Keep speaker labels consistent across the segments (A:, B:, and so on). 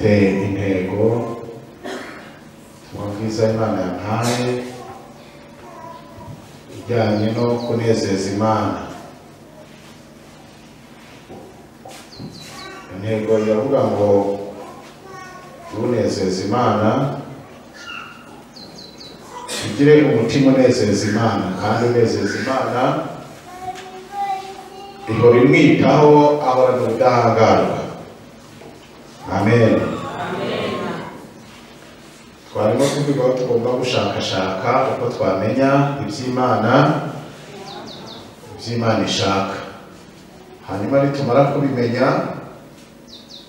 A: Intego ubutumwa Imana yampaye ijyanye no kunezeza Imana. Intego iravuga ngo unezeza Imana, ugire umutima unezeza Imana, kandi unezeza Imana ihora imwitaho, ahorana ubudahangarwa. Amen. Twarimo tuvuga ko tugomba gushakashaka uko twamenya iby'Imana, iby'Imana ishaka, hanyuma nitumara kubimenya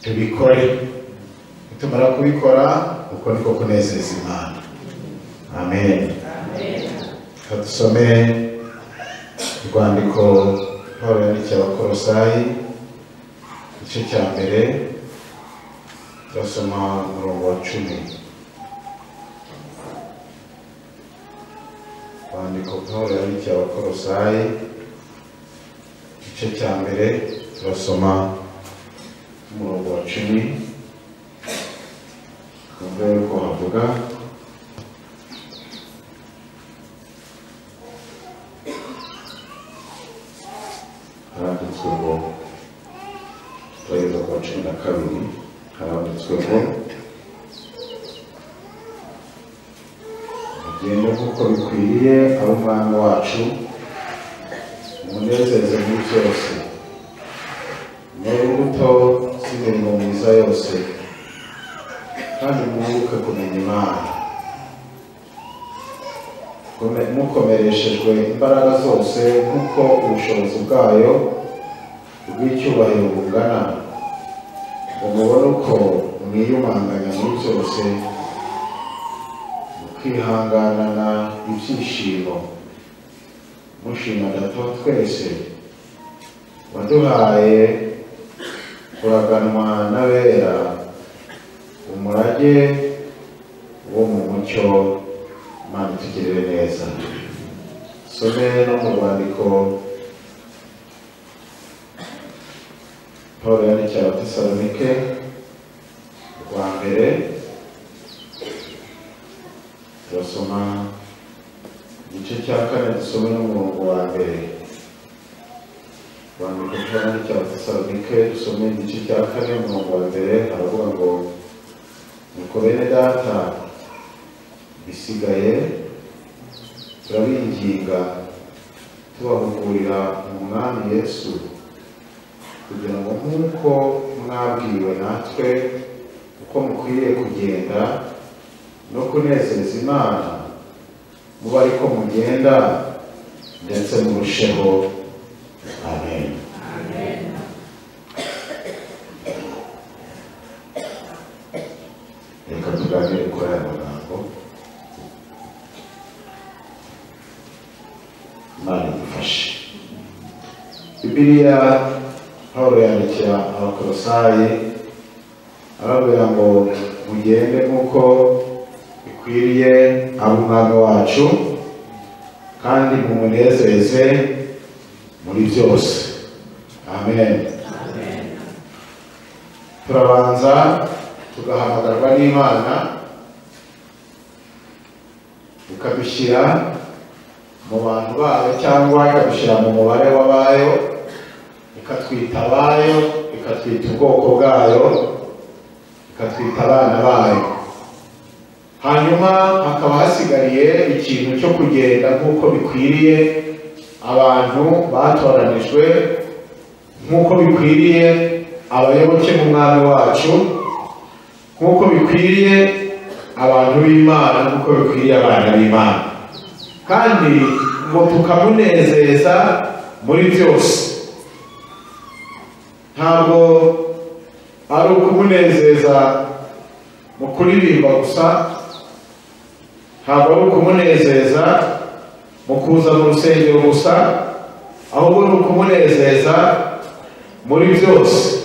A: tubikore, nitumara kubikora uko niko kunezeza Imana. Amen. Dusome urwandiko Pawulo yandikiye Abakolosayi, igice cya mbere, turasoma umurongo wa 10. Urwandiko Pawulo yandikiye Abakolosayi, igice cya mbere, turasoma umurongo wa 10. Twumve uko havuga. Haranditswe ngo, turageza ku wa 12, haranditswe ngo mugende nk'uko bikwiriye ab'Umwami wacu, munezeze muri byose, mwere imbuto z'imirimo myiza yose, kandi mwunguke kumenya Imana, mukomereshejwe imbaraga zose nk'uko ubushobozi bwayo bw'icyubahiro bungana, ngo mubone uko mwiyumanganya muri byose, mukihanganana ibyishimo, mushima Data wa twese waduhaye kuraganwa n'abera umurage wo mu mucyo. Imana itugirire neza. Some no mu rwandiko Pawulo yandikiye Abatesalonike rwa mbere, turasoma igice cya 4, dusome n'umurongo wa mbere. Urwandiko Pawulo yandikiye Abatesalonike, dusome igice cya 4 umurongo wa mbere, haravuga ngo nuko bene data bisigaye turabinginga tubahugurira mu Mwami Yesu, kugira ngo nk'uko mwabwiwe natwe uko mukwiriye kugenda no kunezeza Imana, muba ariko mugenda ndetse murusheho. Amen. Reka tuganire kuri aya magambo. Imana idufashe. Bibiliya Pawulo yandikira Abakolosayi arababwira ngo mugende nk'uko bikwiriye ab'Umwami wacu, kandi mumunezeze muri byose. Amen. Turabanza tugahamagarwa n'Imana ikadushyira mu bantu bayo, cyangwa ikadushyira mu mubare w'abayo, ikatwita abayo, ikatwita ubwoko bwayo, ikatwita abana bayo. Hanyuma hakaba hasigariye ikintu cyo kugenda nk'uko bikwiriye abantu batoranijwe, nk'uko bikwiriye abayoboke b'Umwami wacu, nk'uko bikwiriye abantu b'Imana, nk'uko bikwiriye abana b'Imana, kandi ngo tukamunezeza muri byose. Ntabwo ari ukumunezeza mu kuririmba gusa, ntabwo ari ukumunezeza mu kuza mu rusengero gusa, ahubwo ni ukumunezeza muri byose.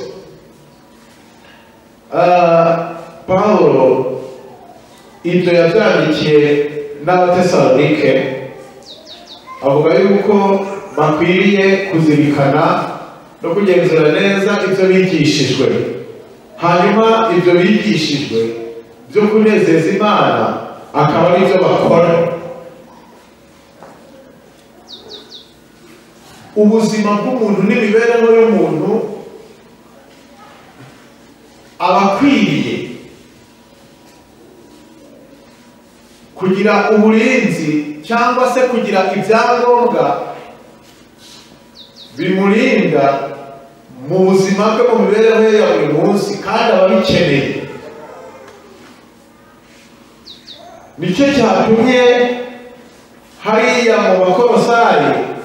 A: Pawulo ibyo yabyandikiye n'Abatesalonike, avuga yuko bakwiriye kuzirikana no kugenzura neza ibyo bigishijwe. Hanyuma ibyo bigishijwe byo kunezeza Imana akaba ari byo bakora. Ubuzima bw'umuntu n'imibereho y'umuntu abakwiriye kugira uburinzi cyangwa se kugira ibyangombwa bimurinda mu buzima bwe, mu mibereho ye ya buri munsi, kandi ababikeneye. Nicyo cyatumye hariya mu Bakolosayi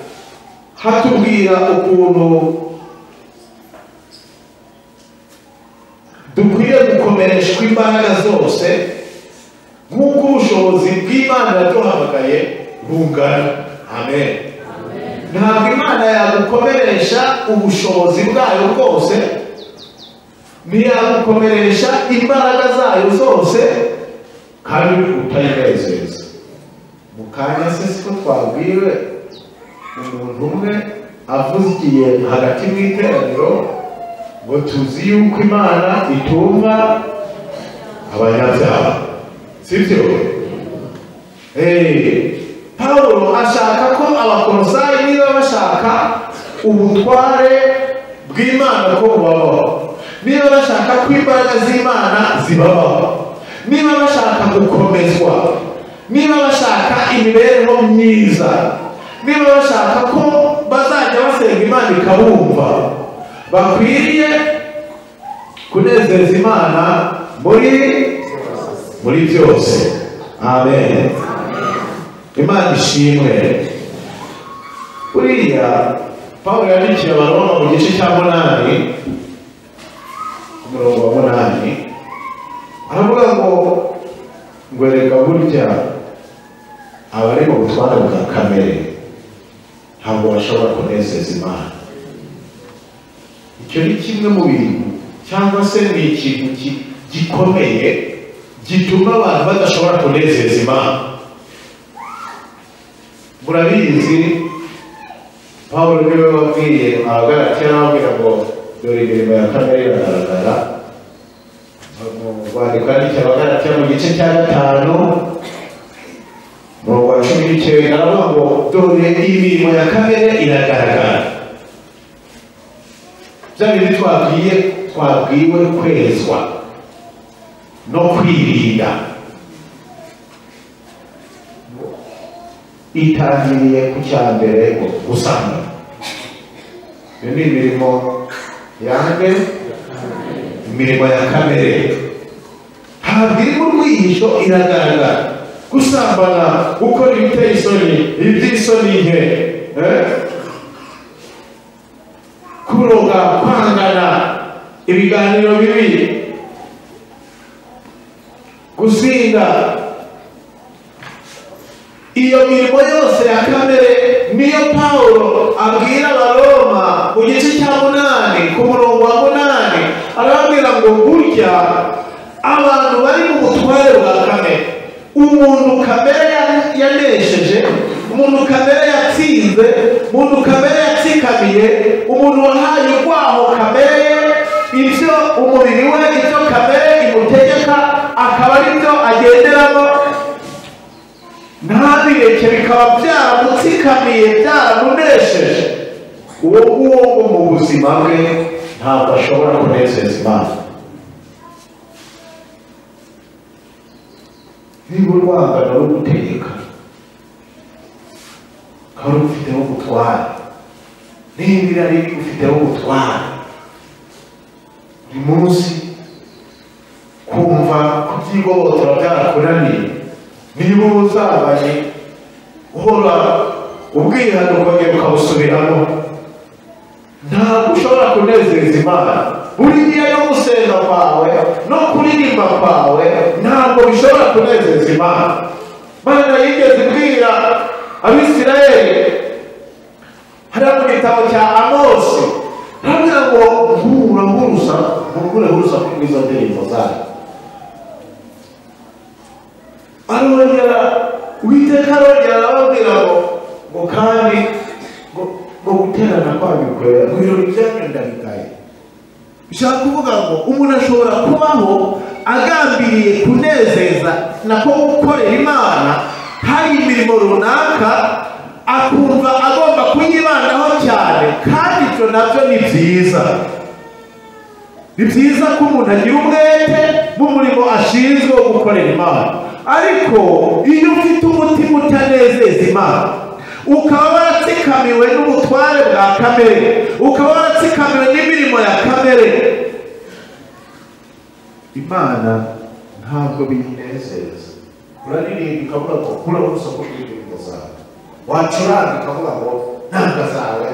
A: hatubwira ukuntu dukwiye gukomereshwa imbaraga zose nk'uko ubushobozi bw'Imana yaduhamagaye bungana. Amen. Ntabwo Imana yagukomeresha ubushobozi bwayo bwose, ntiyagukomeresha imbaraga zayo zose kandi utayinezeza. Mu kanya se siko twabwiwe umuntu umwe avugiye hagati mu iteraniro ngo tuzi yuko Imana itumva abanyabyaha, sibyo? Pawulo ashaka ko Abakolosayi niba bashaka ubutware bw'Imana ko bubabaho, niba bashaka ko imbaraga z'Imana zibabaho, niba bashaka gukomezwa, niba bashaka imibereho myiza, niba bashaka ko bazajya basenga Imana ikabumva, bakwiriye kunezeza Imana muri byose. Amen. Imana ishimwe. Buriya Pawulo yandikiye Abaroma mu gice cya 8 umurongo wa 8 aravuga ngo reka burya abari mu butware bwa kamere ntabwo bashobora kunezeza Imana. Icyo ni kimwe mu bintu cyangwa se ni ikintu gikomeye gituma abantu badashobora kunezeza Imana. Murabizi Pawulo niwe wabwiye Abagalatiya arababwira ngo dore imirimo ya kamere iragaragara. Mu rwandiko yandikiye Abagalatiya mu gice cya 5 umurongo wa 19 aravuga ngo dore imirimo ya kamere iragaragara. Bya bindi twabwiwe kwezwa no kwirinda itangiriye ku cya mbere ngo gusambana. Iyo ni imirimo yanjye, imirimo ya kamere ntabwo iri mu rwihisho, iragaragara. Gusambana, gukora ibiteye isoni, iby'isoni nke, kuroga, kwangana, ibiganiro bibi, gusinda, iyo mirimo yose ya kamere niyo Pawulo abwira Abaroma mu gice cya 8 ku murongo wa 8 arababwira ngo burya abantu bari mu butware bwa kamere, umuntu kamere yanesheje, umuntu kamere yatsinze, umuntu kamere yatsikamiye, umuntu wahaye urwaho kamere, ibyo umubiri we, ibyo kamere imutegeka akaba ari byo agenderamo, ntabireke bikaba byaramutsikamiye, byaramunesheje, uwo nguwo mu buzima bwe ntabwo ashobora kunezeza Imana. Niba urwangano rugutegeka ukaba rufiteho ubutware, niba irari rufiteho ubutware, buri munsi kumva kubyigobotora byarakunaniye, niba ubusambanyi uhora ubwihana ukongera ukabusubiramo, ntabwo ushobora kunezeza Imana. Buriya no gusenga kwawe no kuririmba kwawe ntabwo bishobora kunezeza Imana. Imana yigeze ibwira Abisirayeli hariya mu gitabo cya Amosi, arababwira ngo nkureho urusaku rw'izo ndirimbo zanyu. Arongera Uwiteka arongera arababwira ngo kandi ngo guterana kwanyu kwera, ngo ibirori byanyu ndabigaye. Bishaka kuvuga ngo umuntu ashobora kubaho agambiriye kunezeza nako gukorera Imana, hari imirimo runaka akumva agomba kuyibandaho cyane, kandi ibyo nabyo ni byiza. Ni byiza ko umuntu agira umwete mu murimo ashinzwe wo gukorera Imana, ariko iyo ufite umutima utanezeza Imana, ukaba waratsikamiwe n'ubutware bwa kamere, ukaba waratsikamiwe n'imirimo ya kamere, Imana ntabwo biyinezeza. Uraririmba ukavuga ngo kura urusaku rw'indirimbo zawe, wacuranga ukavuga ngo nanga zawe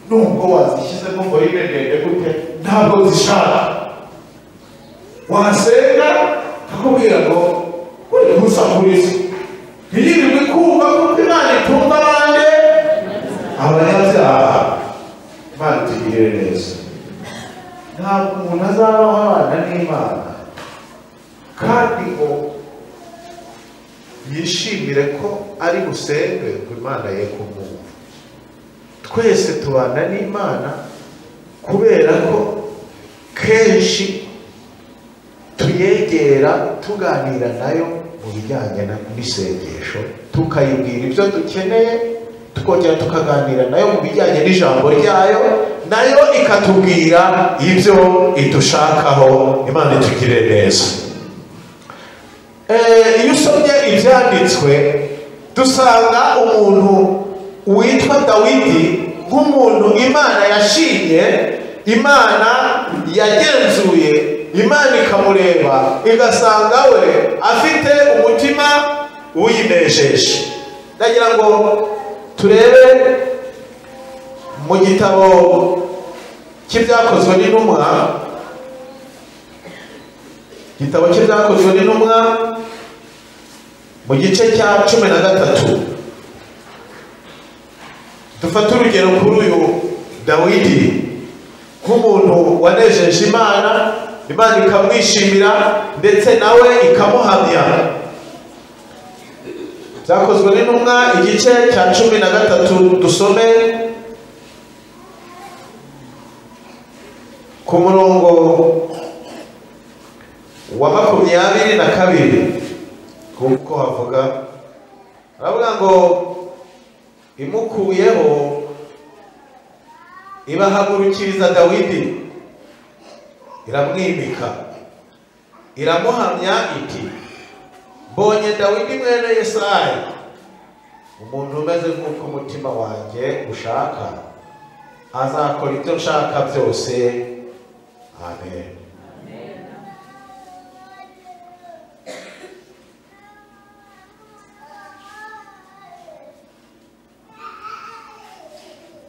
A: nubwo wazishyizemo volume ndende gute ntabwo zishaka. Wasenga akakubwira ngo uri gusakuriza, ntiyirirwe kumva kuko Imana itumva abandi abanyabyaha. Imana itugirire neza. Ntabwo umuntu azabaho abana n'Imana kandi ngo yishimire ko ari busenge ngo Imana ye kumwumva. Twese tubana n'Imana kubera ko kenshi tuyegera tuganira nayo mu bijyanye n'isengesho, tukayibwira ibyo dukeneye, tukongera tukaganira nayo mu bijyanye n'ijambo ryayo, nayo ikatubwira ibyo idushakaho. Imana itugirire neza. Iyo usomye ibyanditswe dusanga umuntu witwa Dawidi nk'umuntu Imana yashimye, Imana yagenzuye, Imana ikamureba igasanga we afite umutima uyinejeje. Ndagira ngo turebe mu gitabo cy'ibyakozwe n'intumwa, igitabo cy'ibyakozwe n'intumwa mu gice cya 13. Dufate urugero kuri uyu Dawidi nk'umuntu wanejeje Imana, Imana ikamwishimira ndetse nawe ikamuhamya. Byakozwe n'intumwa igice cya 13, dusome ku murongo wa 22, kuko havuga, aravuga ngo imukuyeho ibahagurukiriza Dawidi, iramwimika, iramuhamya iti mbonye Dawidi mwene Yesayi, umuntu umeze nk'uko umutima wanjye ushaka, azakora ibyo nshaka byose. Amen.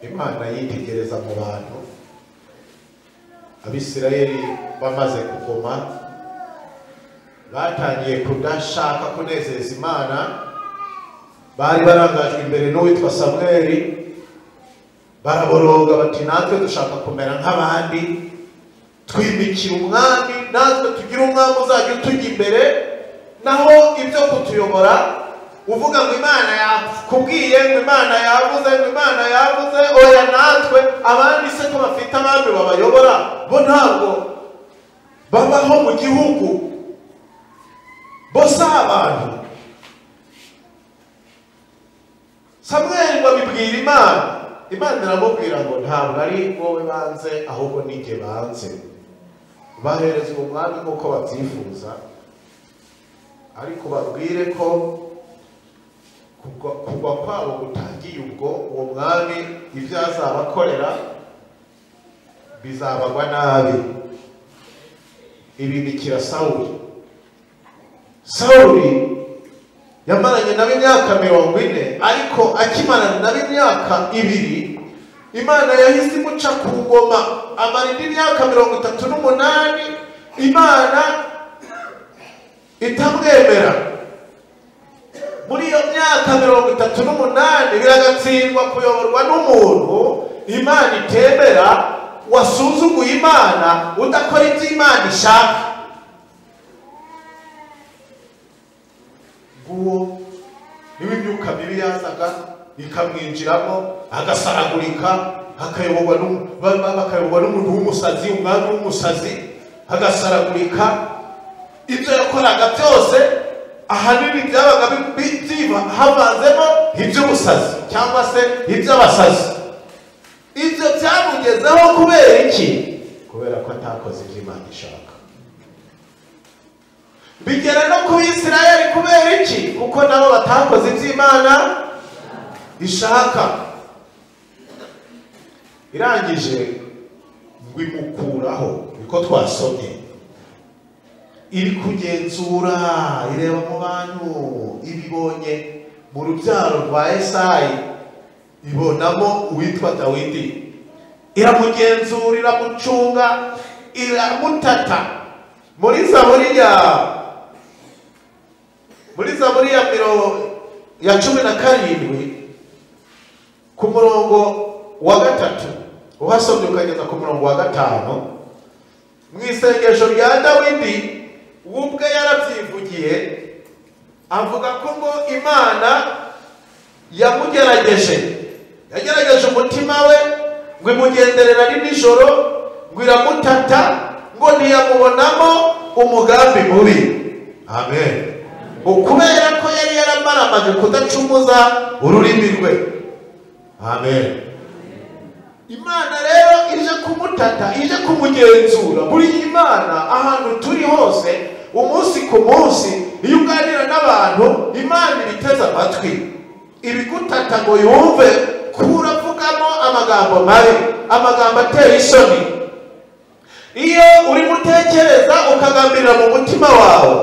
A: Imana yitegereza mu bantu. Abisirayeli bamaze kugoma batangiye kudashaka kunezeza Imana, bari barangajwe imbere n'uwitwa Samweli, baraboroga bati natwe dushaka kumera nk'abandi, twimikira umwami, natwe tugira umwami uzajya utujya imbere, naho ibyo kutuyobora uvuga ngo Imana yakubwiye, ngo Imana yavuze, ngo Imana yavuze, oya natwe abandi se ko bafite abami babayobora, bo ntabwo babaho mu gihugu, bo si abantu. Samweli ngo abibwira Imana, Imana iramubwira ngo ntabwo ari wowe banze, ahubwo ni jye banze. Bahereza uwo mwami nk'uko babyifuza, ariko babwire ko kugwa kwabo gutangiye ubwo uwo mwami ibyo azabakorera bizabagwa nabi. Ibimikira Sawuli. Sawuli yamaranye nabo imyaka 40, ariko akimarana nabo imyaka 2, Imana yahise imuca ku ngoma, amara indi myaka 38, Imana itamwemera. Muri iyo myaka 38 biragatsindwa kuyoborwa n'umuntu Imana itemera, wasuzuguye Imana, udakora ibyo Imana ishaka. Nguwo niwe imyuka mibi yazaga ikamwinjiramo, agasaragurika, akayoborwa n'umuntu w'umusazi, umwami w'umusazi, agasaragurika. Ibyo yakoraga byose ahanini byabaga havanzemo iby'ubusazi cyangwa se iby'abasazi. Ibyo byamugezeho kubera iki? Kubera ko atakoze ibyo Imana ishaka. Bigera no ku Isirayeli kubera iki? Kuko nabo batakoze ibyo Imana ishaka. Irangije ngo imukuraho, niko twasomye. Iri kugenzura, ireba mu bantu, ibibonye mu rubyaro rwa Esayi, ibonamo uwitwa Dawidi. Iramugenzura, iramucunga, iramutata. Muri Zaburi ya 17 ku murongo wa 3 uhasomye ukageza ku murongo wa 5, mu isengesho rya Dawidi ubwe yarabyivugiye, avuga ko ngo Imana yamugerageje, yagerageje umutima we, ngo imugenderera ari nijoro, ngo iramutata, ngo ntiyamubonamo umugambi mubi. Amen. Kubera ko yari yaramaramaje kudacumuza ururimi rwe. Amen. Imana rero ije kumutata, ije kumugenzura. Buri Imana ahantu turi hose, umunsi ku munsi, iyo uganira n'abantu, Imana ibiteze amatwi, ibigutata ngo yumve ko uravugamo amagambo mabi, amagambo ateye isoni. Iyo urimo utekereza ukagambirira mu mutima wawe,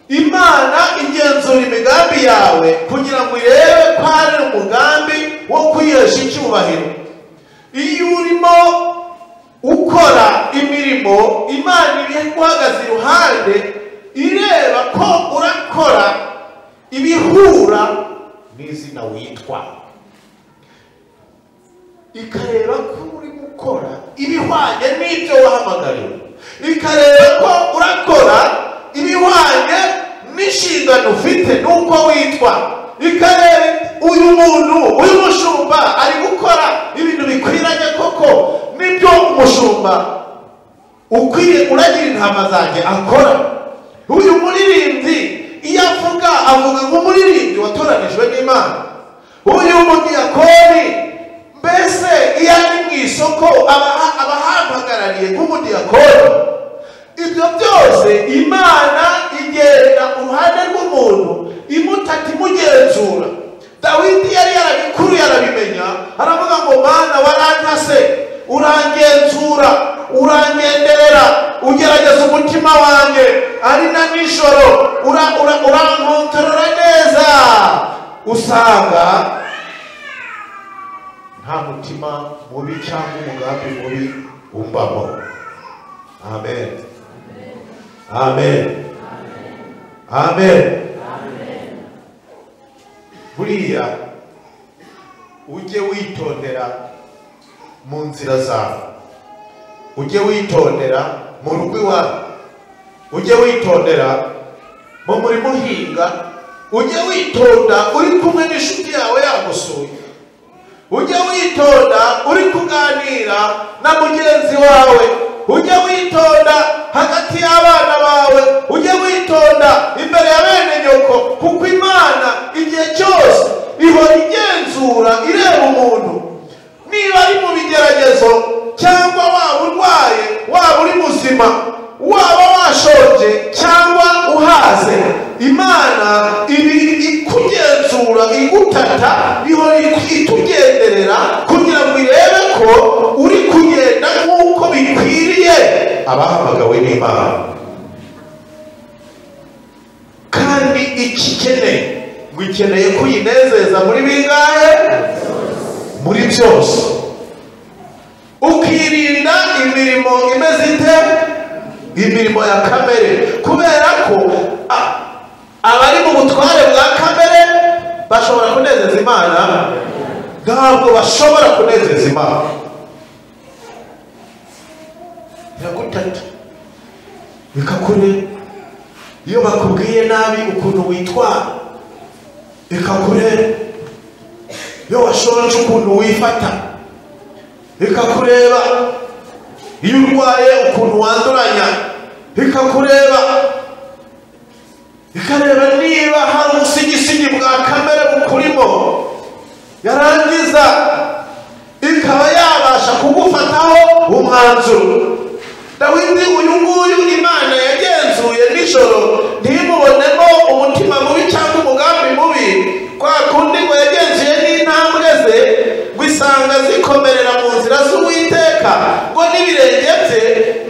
A: Imana igenzura imigambi yawe kugira ngo irebe ko ari umugambi wo kwihesha icyubahiro. Iyo urimo ukora imirimo, Imana iba iguhagaze iruhande, ireba ko urakora ibihura n'izina witwa, ikareba ko urimo ukora ibihwanye n'ibyo wahamagariwe, ikareba ko urakora ibihwanye n'inshingano ufite n'uko witwa, ikareba uyu muntu, uyu mushumba ari gukora ibintu bikwiranye koko nibyo umushumba ukwiye uragira intama zanjye akora. Uyu muririmbyi iyo avuga, avuga nk'umuririmbyi watoranijwe n'Imana. Uyu mudiyakoni mbese iyo ari mu isoko aba ahampagarariye nk'umudiyakoni. Ibyo byose Imana igenda uruhande rw'umuntu, imutata, imugenzura. Dawidi yari yarabikuru, yarabimenya, aravuga ngo Mana warantase, urangenzura, urangenderera, ugerageza umutima wanjye ari na nijoro, urankontorora neza, usanga nta mutima mubi cyangwa umugambi mubi umbamo. Amen. Amen. Amen. Buriya ujye witondera mu nzira zawe, ujye witondera mu rugo iwawe, ujye witondera mu murimo uhinga, ujye witonda uri kumwe n'inshuti yawe yagusuye, ujye witonda uri kuganira na mugenzi wawe, ujye witonda hagati y'abana bawe, ujye witonda imbere ya bene nyoko, kuko Imana igihe cyose ihora igenzura, ireba umuntu niba ari mu bigeragezo, cyangwa waba urwaye, waba uri muzima, waba washonje cyangwa uhaze. Imana ibi ikugenzura, igutata, ihora itugenderera kugira ngo irebe ko uri kugenda nk'uko bikwiriye abahamagawe n'Imana. Kandi ikikeneye ngo ikeneye kuyinezeza muri bingahe? Muri byose. Ukirinda imirimo imeze ite? Imirimo ya kamere, kubera ko abari mu butware bwa kamere bashobora kunezeza Imana? Ntabwo bashobora kunezeza Imana. Iragutata, ikakureba. Iyo bakubwiye nabi ukuntu witwara, ikakureba. Iyo washonje ukuntu wifata, ikakureba iyo urwaye ukuntu wanduranya, ikakureba ikareba niba hari ubusigisigi bwa kamere bukurimo, yarangiza ikaba yabasha kugufataho umwanzuro. Dawidi uyu nguyu Imana yagenzuye nijoro ntimubonemo umutima mubi cyangwa umugambi mubi, kwa kundi ngo yagenzuye n'intambwe ze ngo isanga zikomerera mu nzira z'Uwiteka, ngo n'ibirenge bye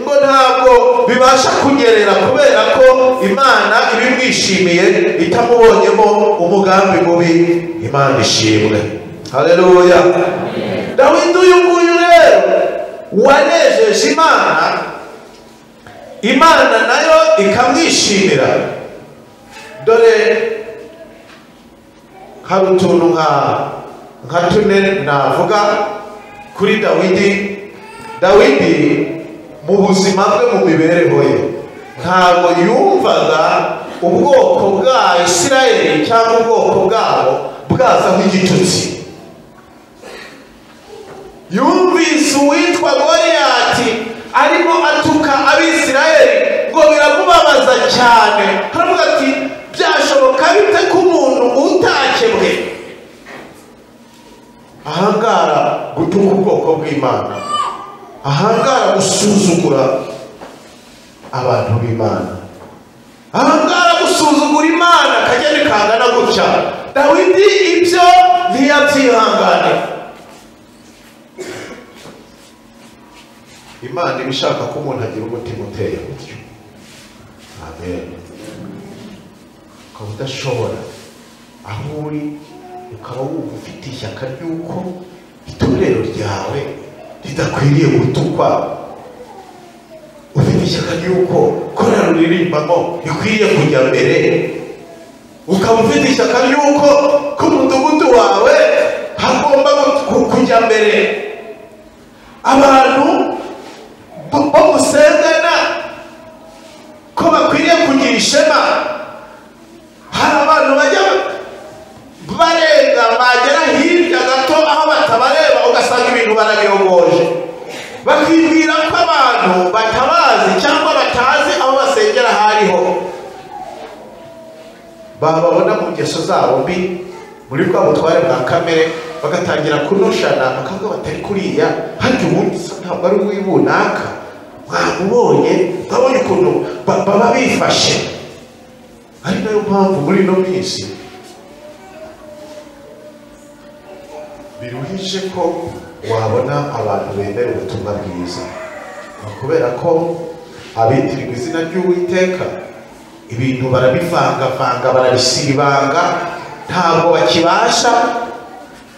A: ngo ntabwo bibasha kunyerera kubera ko Imana ibimwishimiye itamubonyemo umugambi mubi. Imana ishimwe, haleluya. Dawidi uyu nguyu rero wanejeje Imana, Imana nayo ikamwishimira. Dore hari utuntu nka tune navuga kuri Dawidi. Dawidi mu buzima bwe, mu mibereho ye, ntabwo yumvaga ubwoko bwa Isirayeli cyangwa ubwoko bwabo bwazaho igitutsi. Yumvise uwitwa Goliyati arimo atuka Abisirayeli ngo biramubabaza cyane, aravuga ati byashoboka bite ko umuntu utakebwe ahangara gutuka ubwoko bw'Imana, ahangara gusuzugura abantu b'Imana, ahangara gusuzugura Imana kageni kangana gutya. Dawidi ibyo ntiyabyihangane. Imana iba ishaka ko umuntu agira umutima uteye gutyo. Amen. Ukaba udashobora aho uri, ukaba wumva ufite ishyaka ry'uko itorero ryawe ridakwiriye gutukwa, ufite ishyaka ry'uko korali uririmbamo ikwiriye kujya mbere, ukaba ufite ishyaka ry'uko ku mudugudu wawe hagomba kujya mbere, abantu bo musengana ko bakwiriye kugira ishema. Hari abantu bajya barenga bagera hirya gato aho batabareba ugasanga ibintu barabiyogoje, bakibwira ko abantu batabazi cyangwa batazi aho basengera hariho, bababona mu ngeso zabo mbi, muri bwa butware bwa kamere, bagatangira kunoshana, bakavuga batari kuriya, harya ubundi ntabwo ari uw'ibunaka, mwamubonye, mwabonye ukuntu baba bifashe. Ari nayo mpamvu muri ino minsi biruhije ko wabona abantu bemera ubutumwa bwiza, kubera ko abitirirwa izina ry'Uwiteka ibintu barabivangavanga, barabisibanga, ntabwo bakibasha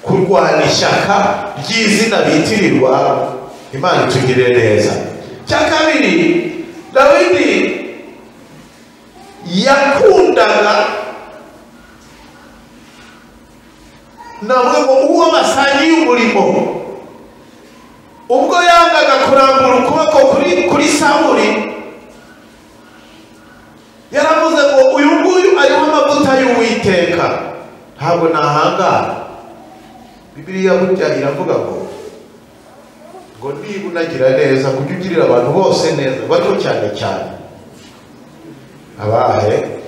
A: kurwana ishyaka ry'izina bitirirwa. Imana itugirire neza. Cya kabiri, Dawidi yakundaga navuga ngo uwo basangiye umurimo. Ubwo yangaga kurambura ukuboko kuri Sawuli, yaravuze ngo uyu nguyu ariho amavuta y'Uwiteka, ntabwo nahangara. Bibiliya burya iravuga ngo niba unagira neza kujya ugirira abantu bose neza, bato cyane cyane abahe.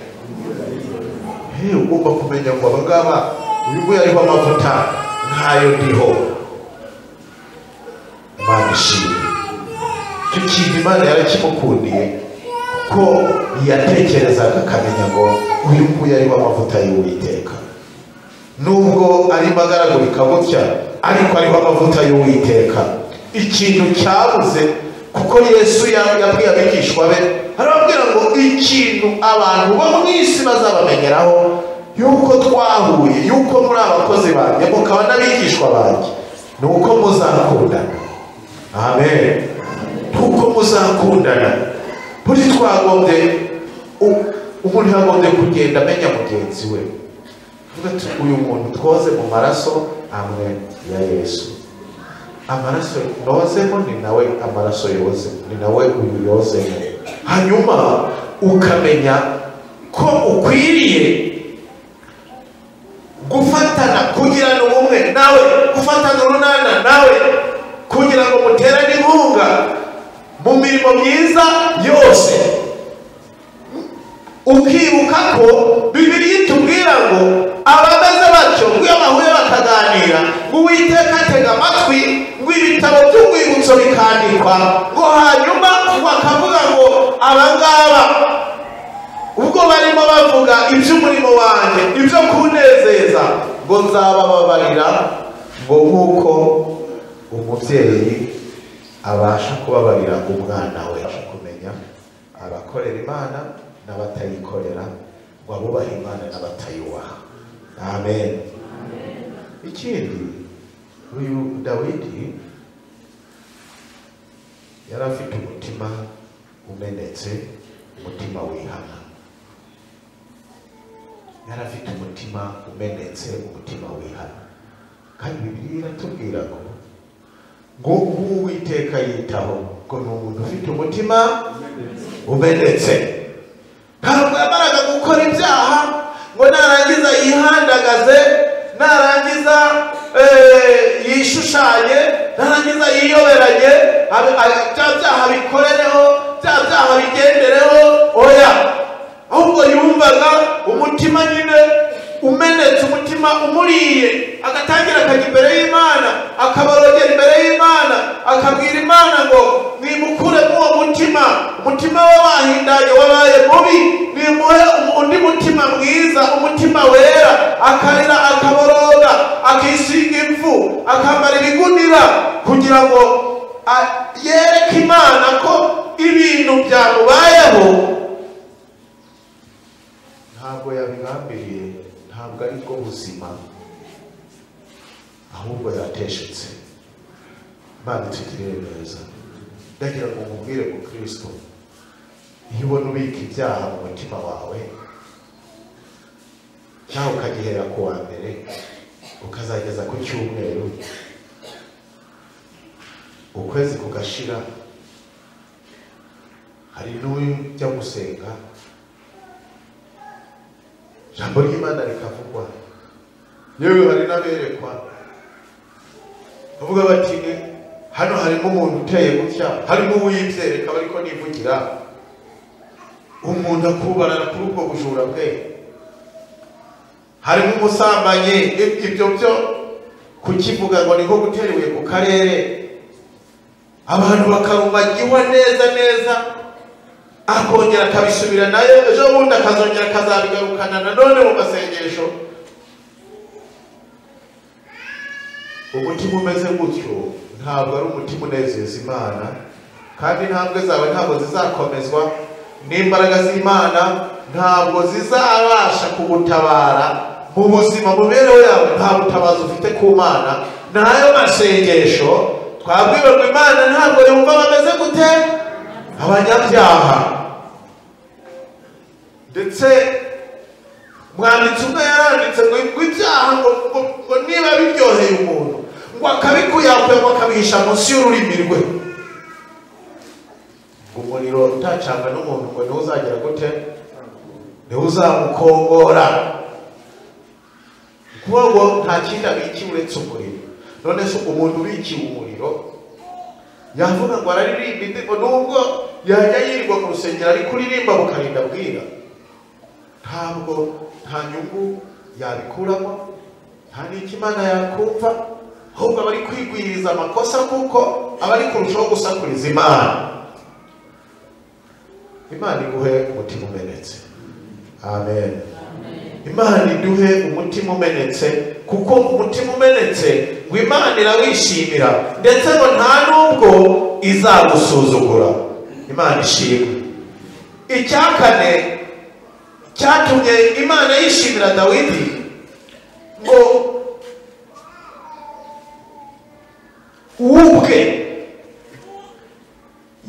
A: Ugomba kumenya ngo abangaba uyu nguyu ariho amavuta ntayo ndiho. Imana ishimwe. Icyo kintu Imana yarakimukundiye, ko yatekerezaga akamenya ngo uyu nguyu ariho amavuta y'Uwiteka, nubwo arimo agaragurika gutya ariko ariho amavuta y'Uwiteka. Ikintu cyabuze, kuko Yesu yabwiye abigishwa be, arababwira ngo ikintu abantu bo mu isi bazabamenyeraho yuko twahuye, yuko muri abakozi banjye mukaba n'abigishwa banjye, ni uko muzakundana. Amen. Kuko muzakundana. Buri twagombye, umuntu yagombye kugenda amenya mugenzi we, avuga ati uyu muntu twoze mu maraso amwe ya Yesu, amaraso nozemo ni nawe amaraso yoze, ni nawe uyu yozemo. Hanyuma ukamenya ko ukwiriye gufatana, kugirana ubumwe nawe, gufatana urunana nawe, kugira ngo muterane inkunga mu mirimo myiza yose. Ukibuka ko Bibiliya itubwira ngo abameze batyo ngo iyo bahuye bakaganira, ngo Uwiteka atega amatwi, ngo ibitabo by'urwibutso bikandikwa, ngo hanyuma bakavuga ngo abangaba ubwo barimo bavuga iby'umurimo wanjye, ibyo kunezeza, ngo nzabababarira, ngo nk'uko umubyeyi abasha kubabarira umwana we. Kumenya abakorera Imana n'abatayikorera, ngo abubaha Imana n'abatayubaha. Amen. Ikindi, uyu Dawidi yari afite umutima umenetse, umutima wihana. Yari afite umutima umenetse, umutima wihana. Kandi Bibiliya iratubwira ngo Uwiteka yitaho ngo ni umuntu ufite umutima umenetse. Ntabwo yamaraga gukora ibyaha ngo narangiza yihandagaze, narangiza yishushanye, narangiza yiyoberanye, bya byaha bikorereho, bya byaha bigendereho. Oya, ahubwo yumvaga umutima nyine umenetse, umutima umuriye, agatangira akajya imbere y'Imana, akabarogera imbere y'Imana, akabwira Imana ngo nimukuremo uwo mutima, umutima we wahindanye wabaye mubi, nimuhe undi mutima mwiza, umutima wera. Akarira, akaboroga, akisiga imfu, akambara ibigunira, kugira ngo yereke Imana ko ibintu byamubayeho ntabwo yabigambiriye, ntabwo ari bwo buzima, ahubwo yateshutse. Imana itugirire neza. Ndagira ngo mubwire ku Kristo, iyo ubona ubika ibyaha mu mutima wawe, cyangwa ukagihera ku wa mbere ukazageza ku cyumweru, ukwezi kugashira, hari n'ujya gusenga ijambo ry'Imana rikavugwa, yewe hari n'aberekwa bavuga bati hano harimo umuntu uteye gutya, harimo uwibyereka ariko nivugira, umuntu akubarara kuri ubwo bujura bwe, harimo umusambanyi. Ibyo byo kukivuga ngo niko gutera ibuye ku karere, abantu bakarumagiwa neza neza, akongera akabisubira nayo ejo bundi akazongera akazabigarukana nanone mu masengesho. Umutima umeze gutyo ntabwo ari umutima unezeza Imana, kandi intambwe zawe ntabwo zizakomezwa n'imbaraga z'Imana, ntabwo zizabasha kugutabara mu buzima, mu mibereho yawe nta butabazi ufite ku Mana. Nayo masengesho twabwiwe ngo Imana ntabwo yumva bameze gute abanyabyaha. Ndetse mwanditsi umwe yaranditse ngo ibyaha ngo niba biryoheye umuntu ngo akabikuyakuya ngo akabihisha munsi y'ururimi rwe, ngo umuriro utacanga n'umuntu ngo niwe uzagera gute, niwe uzamukongora. Kuvuga ngo nta kindi abikiwe uretse umuriro. None se umuntu ubikiwe umuriro yavuga ngo araririmba indirimbo, nubwo yajya yirirwa mu rusengero ariko kuririmba bukarinda bwira, ntabwo nta nyungu yabikuramo, nta n'icyo Imana yakumva, ahubwo aba ari kwigwiriza amakosa, kuko aba ari kurushaho gusakuriza Imana. Imana iguhe umutima umenetse. Amen. Imana iduhe umutima umenetse, kuko umutima umenetse ngo Imana irawishimira, ndetse ngo nta nubwo izagusuzugura. Imana ishimwe. Icya kane cyatumye Imana yishimira Dawidi, ngo ubwe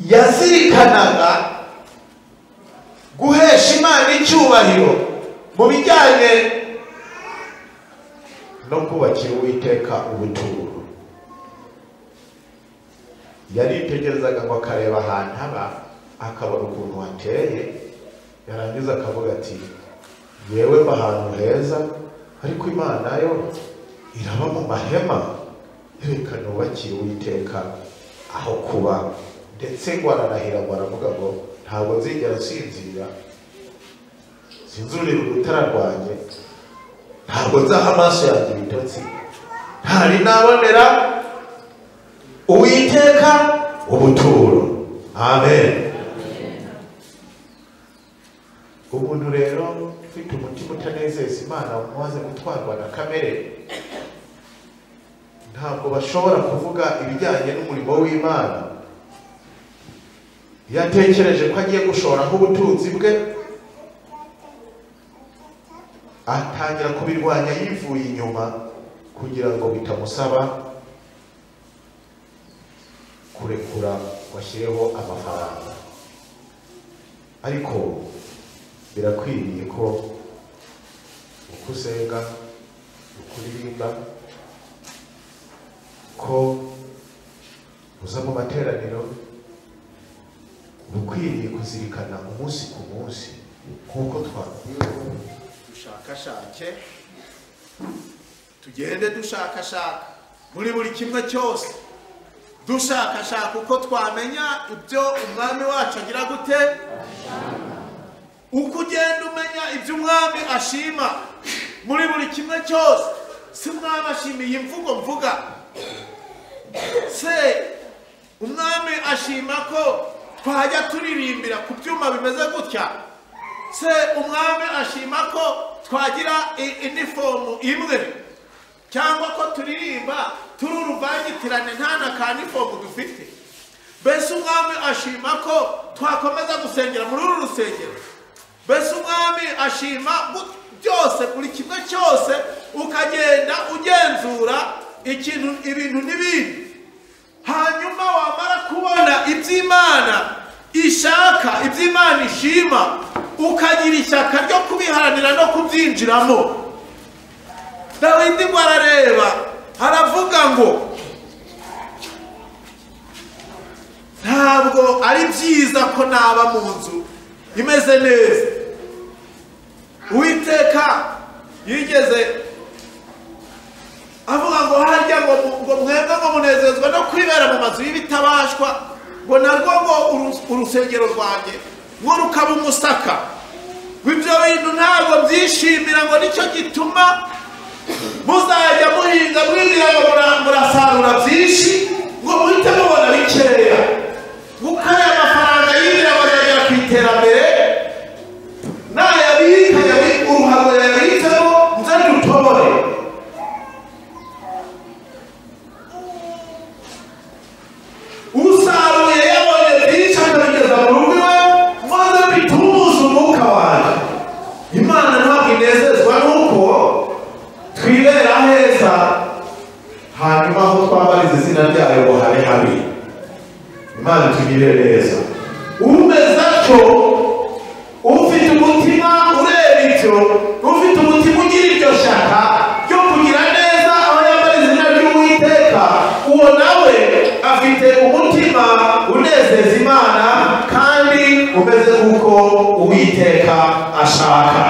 A: yazirikanaga guhesha Imana icyubahiro mu bijyanye no kubakira Uwiteka ubuturo. Yaritegerezaga ngo akareba ahantu haba, akabona ukuntu hateye, yarangiza akavuga ati yewe mba ahantu heza, ariko Imana yo iraba mu mahema. Reka nubakire Uwiteka aho kuba. Ndetse ngo ararahira, ngo aravuga ngo ntabwo nzigera nsinzira, sinzurira urutara rwanjye, ntabwo nzaha amaso yanjye ibitotsi, ntari nabonera Uwiteka ubuturo. Amen. Umuntu rero ufite umutima utanezeza Imana, umaze gutwarwa na kamere, ntabwo bashobora kuvuga ibijyanye n'umurimo w'Imana. Iyo atekereje ko agiye gushoraho ubutunzi bwe, atangira kubirwanya yivuye inyuma kugira ngo bitamusaba kurekura ngo ashyireho amafaranga. Ariko birakwiriye ko uko usenga, uko uririmba, ko uza mu materaniro, ukwiriye kuzirikana umunsi ku munsi nk'uko twabwiwe. Dushakashake, tugende dushakashaka muri buri kimwe cyose, dushakashaka uko twamenya ibyo umwami wacu agira gute. Uko ugenda umenya ibyo umwami ashima muri buri kimwe cyose. Si umwami ashimiye imvugo mvuga, se umwami ashima ko twajya turirimbira ku byuma bimeze gutya, se umwami ashima ko twagira inifomu imwe, cyangwa ko turirimba turi uruvangitirane nta na ka nifomu dufite. Mbese umwami ashima ko twakomeza gusengera muri uru rusengero. Mbese umwami ashima byose, buri kimwe cyose ukagenda ugenzura ikintu, ibintu n'ibindi. Hanyuma wamara kubona iby'Imana ishaka, iby'Imana ishima, ukagira ishyaka ryo kubiharanira no kubyinjiramo. Dawidi ngo arareba, aravuga ngo ntabwo ari byiza ko naba mu nzu imeze neza. Uwiteka yigeze avuga ngo harya ngo mwebwe ngo munezezwa no kwibera mu mazu y'ibitabashwa, ngo narwo ngo urusengero rwanjye ngo rukaba umusaka. Ibyo bintu ntabwo byishimira, ngo nicyo gituma muzajya muhinga mwibwira ngo murasarura byinshi, ngo muhite mubona bikeya. Kuko aya mafaranga yibwira ngo azagera ku iterambere, nayabika uruhago yabitsemo nze dutobore. Usaruye yabonye byinshi akabigeza mu rugo iwe, maze bitumuze umwuka wanjye. Imana ntabwo inezezwa nuko twibera heza, hanyuma aho twambariza izina ryayo ngo habe habi. Imana itugirire neza. Umeze atyo, ufite umutima ureba ibyo, ufite umutima ugira iryo shyaka ryo kugira neza aho yambara izina ry'Uwiteka, uwo nawe afite umutima unezeza Imana kandi umeze nk'uko Uwiteka ashaka.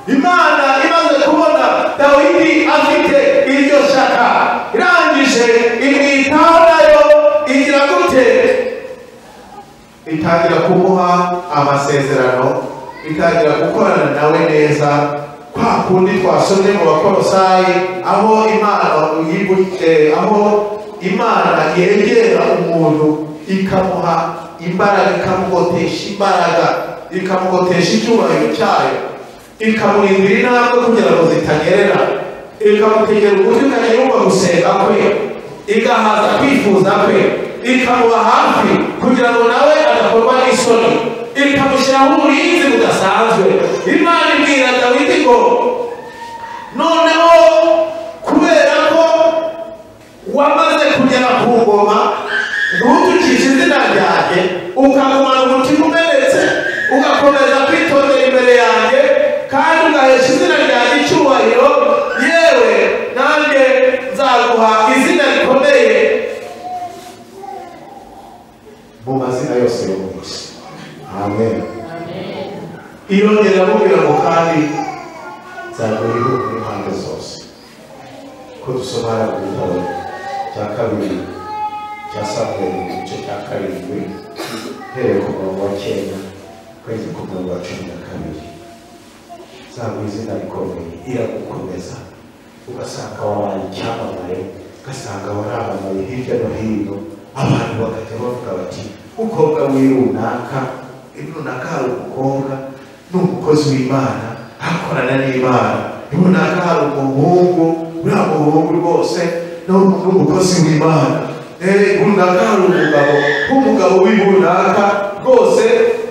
A: Imana imaze kubona Dawidi afite iryo shyaka, irangije imwitaho nayo igira gute? Itangira kumuha amasezerano, itangira gukorana nawe neza. Kwa kundi twasomye mu Bakolosayi, aho Imana yegera umuntu ikamuha imbaraga, ikamugotesha imbaraga, ikamugotesha icyubahiro cyayo, ikamurindira intambwe kugira ngo zitanyerera, ikamutegera ugutwi ikajya yumva gusenga kwe, igahaza kwifuza kwe, ikamuba hafi kugira ngo nawe adakorwa n'isoni, ikamushyiraho uburinzi budasanzwe. Imana ibwira Dawidi ngo noneho kubera ko wamaze kugera ku ngoma, ntutukishe izina ryanjye, ukagumana umutima umenetse, ugakomeza kwitondera imbere yanjye, kandi ugahesha izina ryanjye icyubahiro, yewe nanjye nzaguha izina rikomeye mu mazina yose yo mu isi. Amen. Irongera iramubwira ngo kandi nzaguha ibihugu n'impande zose. Ko dusoma hariya mu gitabo cya kabiri cya Samweli igice cya 7 uhereye ku murongo wa 9 kugeza ku murongo wa 12. Zaguha izina rikomeye, iragukomeza, ugasanga wabaye icyamamare, ugasanga waramamaye hirya no hino, abantu bakajya bavuga bati umukobwa w'irunaka, irunaka hari umukobwa ni umukozi w'Imana, akorana n'Imana, irunaka hari umuhungu, uriya muhungu rwose ni umukozi w'Imana, irunaka hari umugabo, umugabo w'irunaka rwose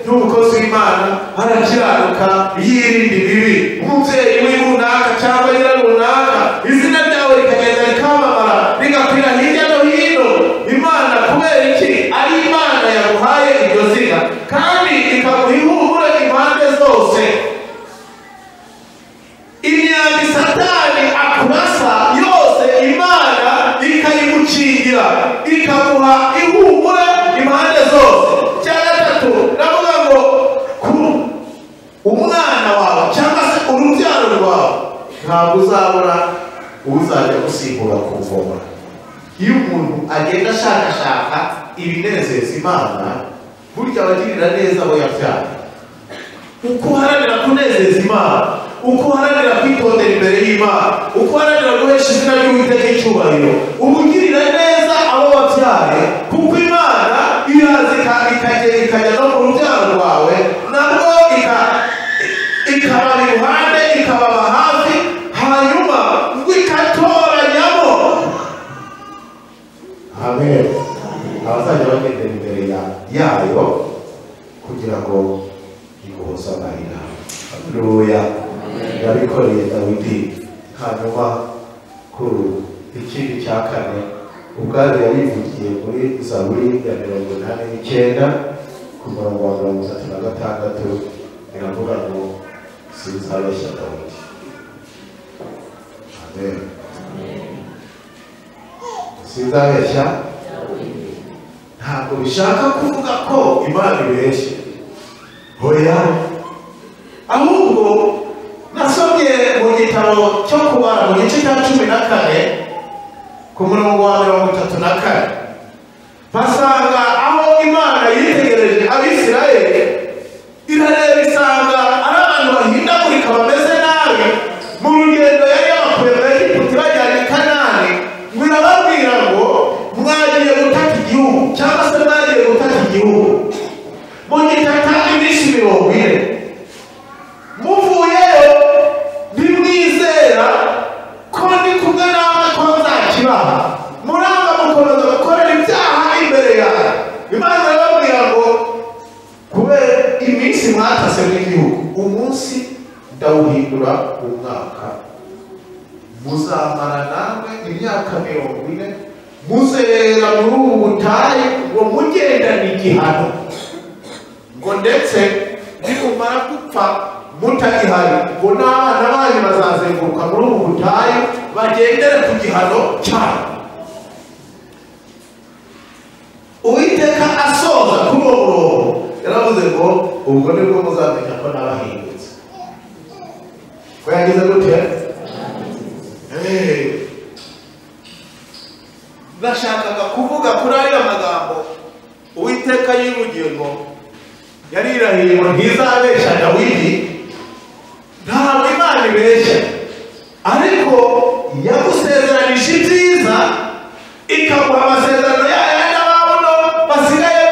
A: ni umukozi w'Imana, arakiranuka, yirinda ibibi, umubyeyi w'irunaka cyangwa nyirarunaka, izina ryawe rikagenda rikamamara rigakwira hirya no hino. Imana kubera iki? Ari Imana yaguhaye iryo zina kandi ikaguha ihumure impande zose. Imyambi Satani akurasa yose Imana ikayigukingira, ikaguha ihumure impande zose. Cya gatatu ndavuga ngo ku umwana wawe cyangwa se urubyaro rwawe ntabwo uzabura uzajya gusimbura ku ngoma. Iyo umuntu agenda ashakashaka ibinezeza Imana, burya abagirira neza abo yabyaye. Uko uharanira kunezeza Imana, uko uharanira kwitondera imbere y'Imana, uko uharanira guhesha izina ry'Uwiteka icyubahiro, uba ugirira neza abo wabyaye, kuko Imana iraza ikajya no mu rubyaro rwawe, nabwo ikababa iruhande, ikababa hafi, hanyuma ngo ikatoranyamo. Amen. Abazajya bagendera imbere yayo kugira ngo iguhoze amarira. Haleluya. Yabikoreye Dawidi. Hanyuma ku ikindi cya kane ubwayo yarivugiye muri Zaburi ya 89 ku murongo wa 36, iravuga ngo sinzabeshya Dawidi. Amen. Sinzabeshya. Ntabwo bishaka kuvuga ko Imana ibeshya, hoya, ahubwo nasomye mu gitabo cyo Kubara mu gice cya 14 ku murongo wa 34, basanga aho Imana yitegereje Abisirayeli, irareba isanga ari abantu bahindagurika bameze nabi mu rugendo yari yabakuye mu Egiputa ibajyanye i Kanani, ngo irababwira ngo mwagiye gutata igihugu, cyangwa se mwagiye gutata igihugu mugitata iminsi 40, muvuyeyo ntimwizera ko ndi kumwe namwe ko nzakibaha, muranga mukomeza gukorera ibyaha imbere yawe. Imana irababwira ngo kubera iminsi mwatase n'igihugu, umunsi ndawuhindura umwaka, muzamara namwe imyaka 40 muzerera muri ubu butayu ngo mugendane igihano, ngo ndetse nimumara gupfa mutagihari, ngo n'abana banyu bazazenguruka muri ubu butayu bagendere ku gihano cyanyu. Uwiteka asoza kuri uwo murongo yaravuze ngo ubwo nibwo muzamenya ko nabahindutse. Ko yagize gute? Nashakaga kuvuga kuri ariya magambo Uwiteka yivugiye ngo yarirahiye ngo ntizabeshya Dawidi. Ntabwo Imana ibeshya, ariko yagusezeranije ibyiza, ikaguha amasezerano yayo n'ababuno basigaye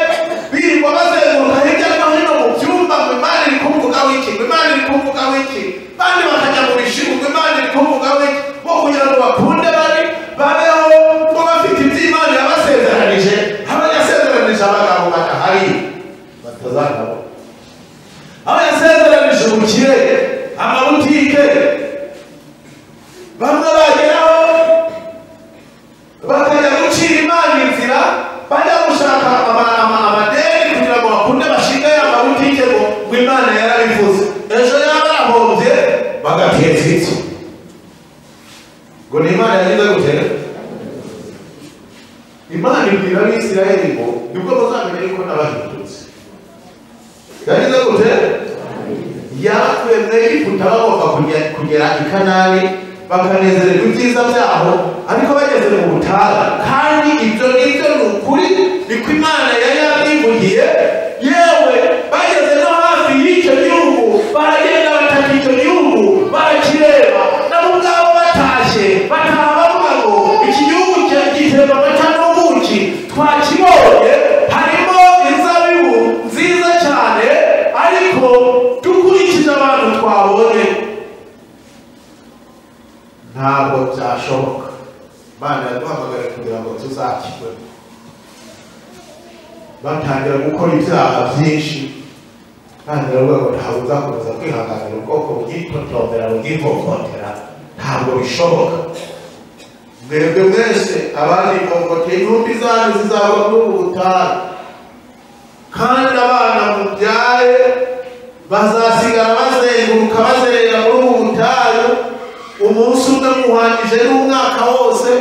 A: birirwa bazenguruka hirya no hino mu byumba ngo Imana iri kumvugaho iki, ngo Imana iri kumvugaho iki, bandi bakajya mu bishiru ngo Imana iri kumvugaho iki, bo kugira ngo bakunde bari babeho ngo bafite ibyo Imana yabasezeranije. Aba yasezeranije abagabo badahari batazanabo, aba yasezeranije ubukire, amabutike, bamwe bageraho bakajya gucira Imana inzira, bajya gushaka amadeni kugira ngo bakunde bashinge amabutike ngo Imana yarabivuze, ejo yaba arahombye bagateza inzu ngo ni Imana yagize gute? Imana ibwira Abisirayeli ngo nibwo muzamenya yuko nabahindutse. Yagize gute? Yabakuye mu Egiputa bagomba kugera i Kanani, bakanezererwa ibyiza byaho, ariko bageze mu butayu, kandi ibyo nibyo ni ukuri, niko Imana yari yabyivugiye. Yewe bageze no hafi y'icyo gihugu, baragenda bataka icyo gihugu, barakireba, nabo ubwabo batashye bataha bavuga ngo iki gihugu gitemba amata n'ubuki, twakibonye, harimo inzabibu nziza cyane, ariko dukurikije abantu twabonye ntabwo byashoboka. Imana yaduhamagaye kugira ngo tuzakirwe. Batangira gukora ibyaha byinshi, kandi baravuga ngo ntabwo uzakomeza kwihanganira ubwoko bwitotombera, bwivovotera, ntabwo bishoboka. Mwebwe mwese abandi vovoteye, intumbi zanyu zizaba muri ubu butayu, kandi abana mubyaye bazasigara bazenguruka bazerera muri ubu butayu, umunsi umwe muhangije n'umwaka wose,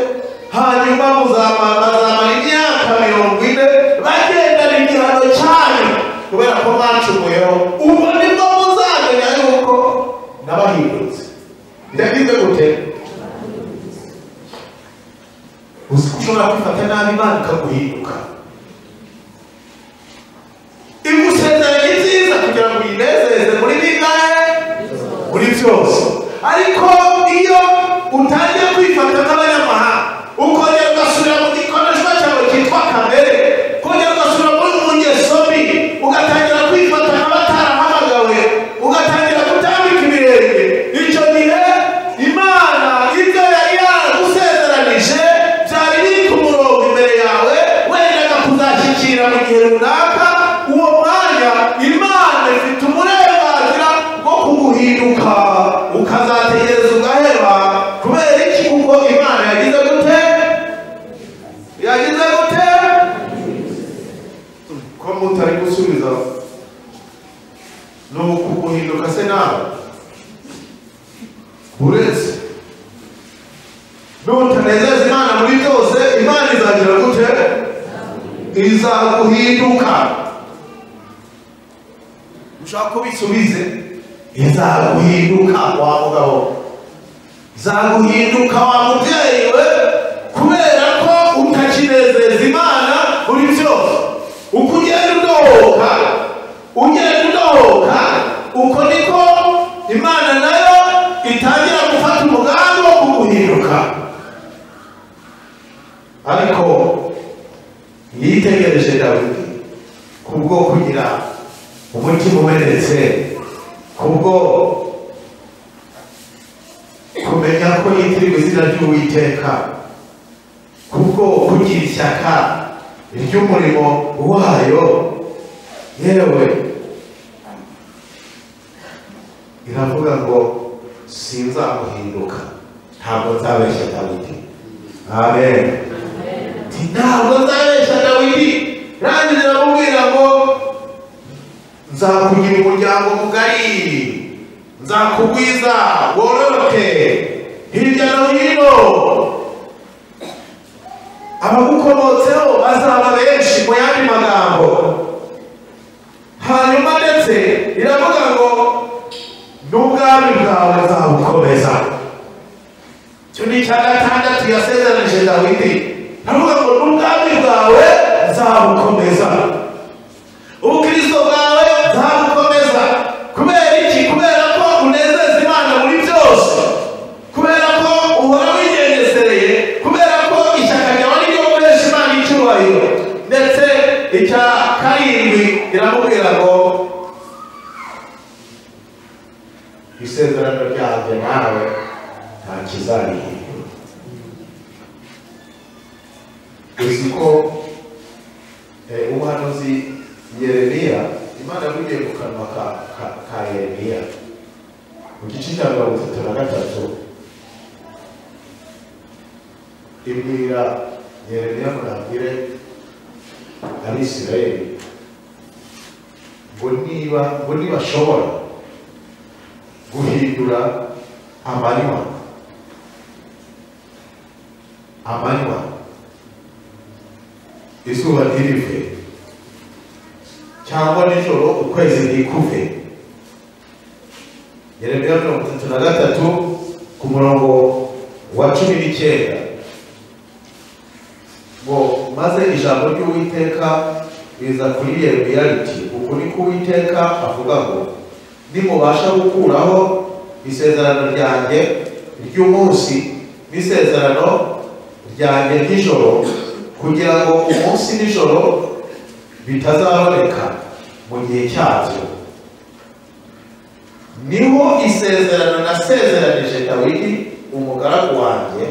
A: hanyuma bazamara imyaka 40 bagendana igihano cyanyu kubera ko mwacumuyeho. Ubwo nibwo muzamenya yuko nabahindutse. Biragize gute? Uzi ko ushobora kwifata nabi, Imana ikaguhinduka, igusezeranya ibyiza kugira ngo uyinezeze muri bingahe? Muri byose. Ariko iyo utangiye kwifata nk'abanyamahanga, ukongera ugasubira mu gikoreshwa cyawe cyitwa kamere, ukongera ugasubira muri mu ngeso mbi, ugatangira kwifata nk'abatarahamagawe, ugatangira kutambika ibirenge, icyo gihe Imana ibyo yari yaragusezeranije byari biri ku murongo imbere yawe, wendaga kuzashyikira mu gihe runaka, uwo mwanya Imana ifite uburenganzira bwo kuguhinduka, ukazategereza ugaheba. Kubera iki? Kuko Imana yagize gute? Yagize gute? Ko mutari gusubiza, ni ukuguhinduka se nawe? Uretse nutanezeza Imana muri byose, Imana izagira gute? Izaguhinduka. Ushaka ko bisubize? Izaguhinduka wa mugabo, izaguhinduka wa mubyeyi we, kubera ko utakinezeza Imana muri byose. Uko ugenda udohoka, ugenda udohoka, uko niko Imana nayo itangira gufata umugambi wo kuguhinduka. Ariko yitegereje Dawidi kubwo kugira umutima umenetse, kubwo kumenya ko yitirirwa izina ry'Uwiteka, kubwo kugira ishyaka ry'umurimo wayo, yewe iravuga ngo sinzamuhinduka, ntabwo nzabeshya Dawidi. Amen. Ntabwo nzabeshya Dawidi. Rangiza iramubwira ngo nzakugira umuryango mugari, nzakugwiza wororoke hirya no hino, abagukomotseho bazaba benshi, mu yandi magambo. Hanyuma ndetse iravuga ngo n'ubwami bwawe nzabukomeza. Icyo ni icya gatandatu yasezeranije Dawidi. Aravuga ngo n'ubwami bwawe nzabukomeza, ubukristo bwawe nzabukomeza. Kubera iki? Kubera ko unezeza Imana muri byose, kubera ko uhora wigengesereye, kubera ko ishyaka ryawe ari ryo guhesha Imana icyubahiro. Ndetse icya karindwi iramubwira ngo isezerano ryanjye nawe nta kizarihindura. Uzi ko umuhanuzi Yeremiya, Imana yavugiye mu kanwa ka Yeremiya mu gice cya 33, ibwira Yeremiya ngo nabwire Abisirayeli ngo niba ngo nibashobora guhindura amanywa, izuba ntirive, cyangwa nijoro ukwezi ntikuve. Yeremiya 33 ku murongo wa 19 ngo maze ijambo ry'Uwiteka riza kuri Yeremiya riti uku niko Uwiteka avuga ngo nimubasha gukuraho isezerano ryanjye ry'umunsi n'isezerano ryanjye ry'ijoro kugira ngo umunsi n'ijoro bitazaboneka mu gihe cyabyo, niho isezerano nasezeranije Dawidi umugaragu wanjye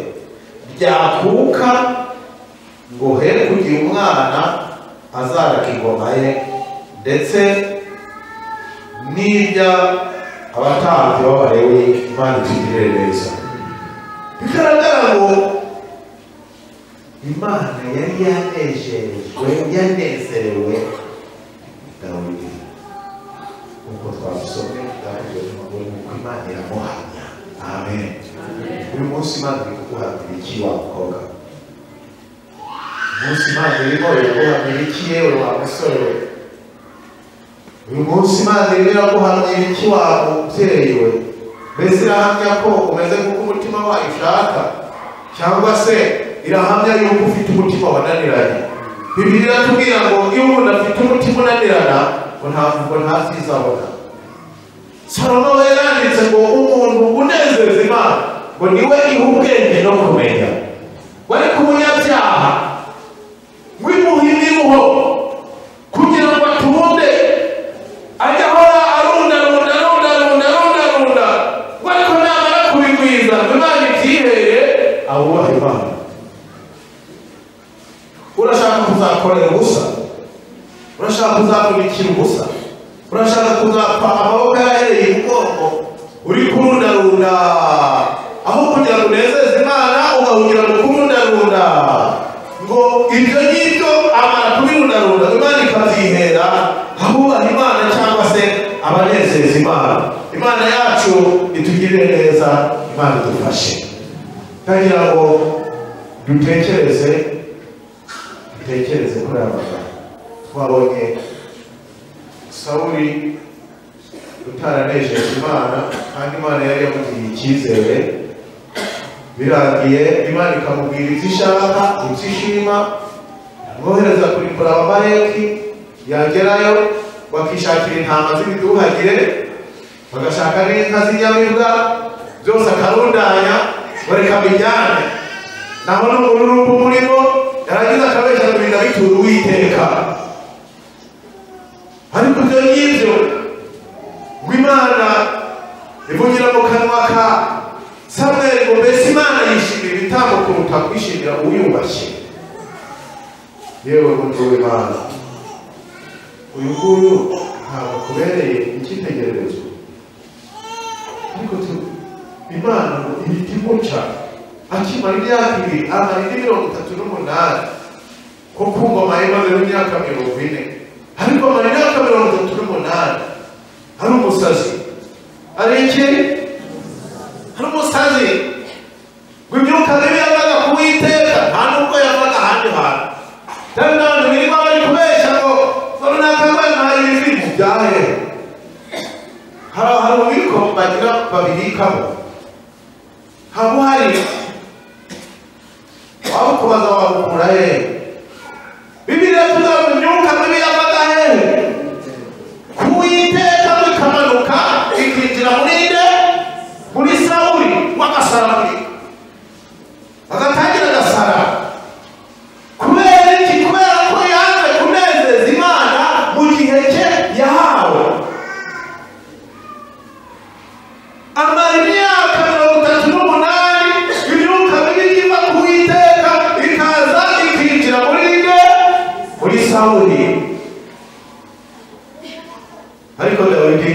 A: ryakuka ngo he kugira umwana azaraka ingoma ye ndetse n'ibya abatambyi b'Abalewi. Imana itugirire neza. Bigaragara ngo Imana yari yanejejwe, yanezerewe Dawidi. Uko twabisomye nuko Imana iramuhamya. Amen. Uyu munsi Imana iri kuguhamira iki wa mukobwa? Uyu munsi Imana irimo iraguhamira iki yewe wa musore we? Uyu munsi Imana irimo iraguhamira iki wa mubyeyi we? Mbese irahamya ko umeze nk'uko umutima wayo ushaka, cyangwa se irahamya yuko ufite umutima wananiranye? Bibiliya iratubwira ngo iyo umuntu afite umutima unanirana ngo nta byiza abona. Salomo we yaranditse ngo umuntu unezeza Imana ngo niwe iha ubwenge no kumenya, ngo ariko umunyabyaha wimuha imiruho kugira ngo atunde, ajya ahora arundarunda arundarunda arundarunda, ngo ariko namara kubigwiza ngo Imana ibyihere awubaha Imana. Urashaka kuzakorera ubusa, urashaka kuzavunikira ubusa, urashaka kuzapfa amaboko yarahereye umugongo uri kurundarunda, aho kugira ngo unezeze Imana ugahugira mu kurundarunda, ngo ibyo ngibyo amara kubirundarunda Imana ikabyihera abubaha Imana cyangwa se abanezeza Imana. Imana yacu itugirire neza, Imana idufashe. Ndagira ngo dutekereze kuri aya magambo. Twabonye Sawuli utaranejeje Imana, kandi Imana yari yamugiriye icyizere, birangiye Imana ikamubwira ibyo ishaka, ibyo ishima, amwohereza kurimbura Abamaleki, yagerayo bakishakira intama z'ibiduhagire, bagashaka n'inka z'inyamibwa, byose akarundanya ngo reka mbijyane, naho n'umururumba umurimo, yarangiza akabeshya ngo ibintu abitura Uwiteka. Ariko ibyo ngibyo ngo Imana ivugira mu kanwa ka Samweli ngo mbese Imana yishimira ibitambo kuruta kwishimira uwiyubashye. Yewe muntu w'Imana, uyu nguyu ntabwo akubereye icyitegererezo, ariko Imana ngo ihita imuca akimara imyaka 2, amara indi 38, ko ku ngoma ye imazeho imyaka 40, ariko amara imyaka 38 ari umusazi. Ari iki? Ari umusazi. Ngo imyuka mibi yavaga ku Uwiteka, nta nubwo yavaga ahandi hantu. Kandi n'abantu birirwa bari kubeshya ngo runaka bamuhaye ibizimu byahe. Hari ububiko bagira babibikamo, haba uhari wabukubaza wabukura hehe? Bibiliya tuvuga ngo imyuka mibi yavaga hehe? Ku Uwiteka, ikamanuka ikinjira muri nde? Muri Sawuli, w'agasaraburi, agatangira agasara. Kubera iki? Kubera ko yanze kunezeza Imana mu gihe cye yahawe. Amara imyaka 38, imyuka mibi iva ku Uwiteka ikaza ikinjira muri nde? Muri Sawuli. Ariko Dawidi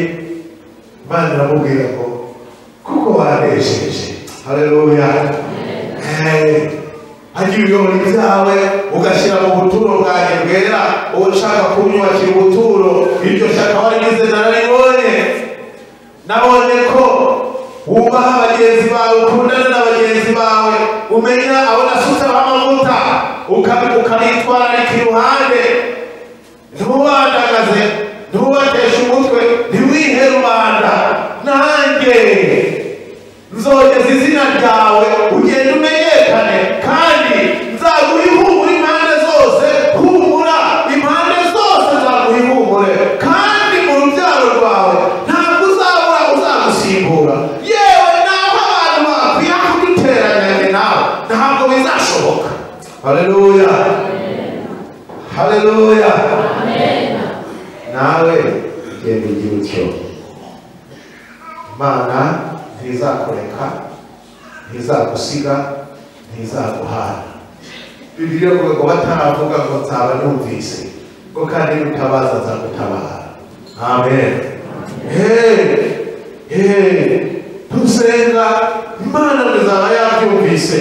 A: Imana iramubwira ngo kuko wanesheje, haleluya, hagira ibirori byawe ugashyira mu buturo bwanjye bwera, ushaka kunyubakira ubuturo, iryo shaka warigize nararibonye. Nabonye ko wubaha bagenzi bawe, ukundana na bagenzi bawe, umenya abo nasutseho amavuta, ukabitwararika iruhande, ntubandagaze, ntubateshe umutwe, ntiwihe rubanda. Nanjye nzogeza izina ryawe, ugende gukingura. Yewe naho abantu bakwiye kuduteranya nawe ntabwo bizashoboka. Haleluya, haleluya. Nawe genda ugira utyo, Imana ntizakureka, ntizagusiga, ntizaguhana. Bibiliya ivuga ngo bataravuga ngo nzaba numvise, ngo kandi nutabaza nzagutabara. Amen. Tusenga Imana izaba yabyumvise,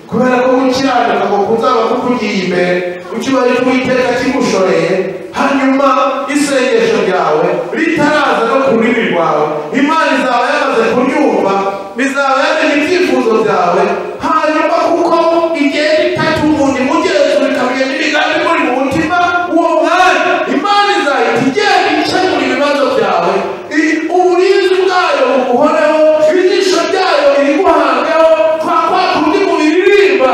A: kubera ko gukiranuka ngo kuzaba kukugiye imbere, ukibaye Uwiteka kigushoreye, hanyuma isengesho ryawe ritaraza no ku rurimi rwawe, Imana izaba yamaze kuryumva, izaba yamenye ibyifuzo byawe. Hanyuma kuko igenda itatu umuntu imugenzura ikamenya n'imigambi muri mu mutima, uwo mwanya Imana izahita igenda ikemura ibibazo byawe, uburinzi bwayo buguhoreho, ijisho ryayo iriguhangeho, kwa kundi mubiririmba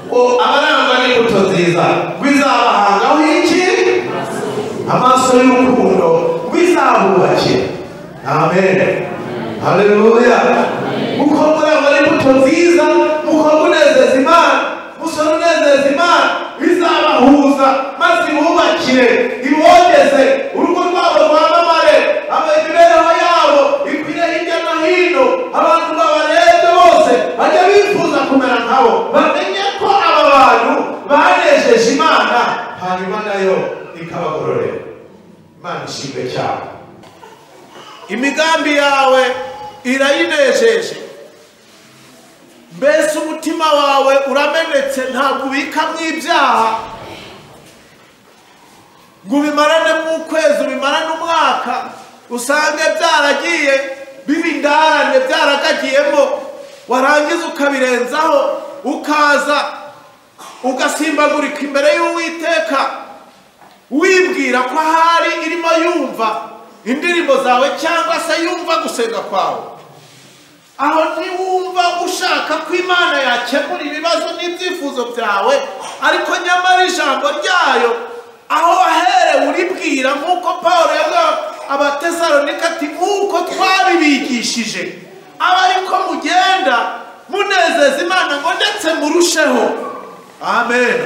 A: ngo abarangwa n'imbuto nziza bizabahangaho iki? Amaso y'urukundo bizabubakira. Amen, haleluya. Muko murangwa n'imbuto nziza, muko munezeza Imana, musore unezeza Imana, bizabahuza maze ibubakire, ibogeze urugo rwabo rwamamare, imibereho yabo ikwire hirya no hino, abantu babarebye bose bajya bifuza kumera nkabo, bamenye ko aba bantu banejeje Imana, hanyuma nayo ikabagororera. Imana ishimwe cyane. Imigambi yawe irayinejeje, mbese umutima wawe uramenetse, ntabwo ubikamwo ibyaha ngo ubimarane mu kwezi, ubimarane umwaka, usange byaragiye biba indarane, byaragagiyemo, warangiza ukabirenzaho, ukaza ugasimbagurika imbere y'Uwiteka, wibwira ko ahari irimo yumva indirimbo zawe cyangwa se yumva gusenga kwawe. Aho ntiwumva ushaka ko Imana yakemura ibibazo n'ibyifuzo byawe, ariko nyamara ijambo ryayo aho waherewe uribwira, nk'uko Pawulo yabwiye Abatesalonika ati nk'uko twabibigishije, aba ariko mugenda munezeza Imana ngo ndetse murusheho. Amen.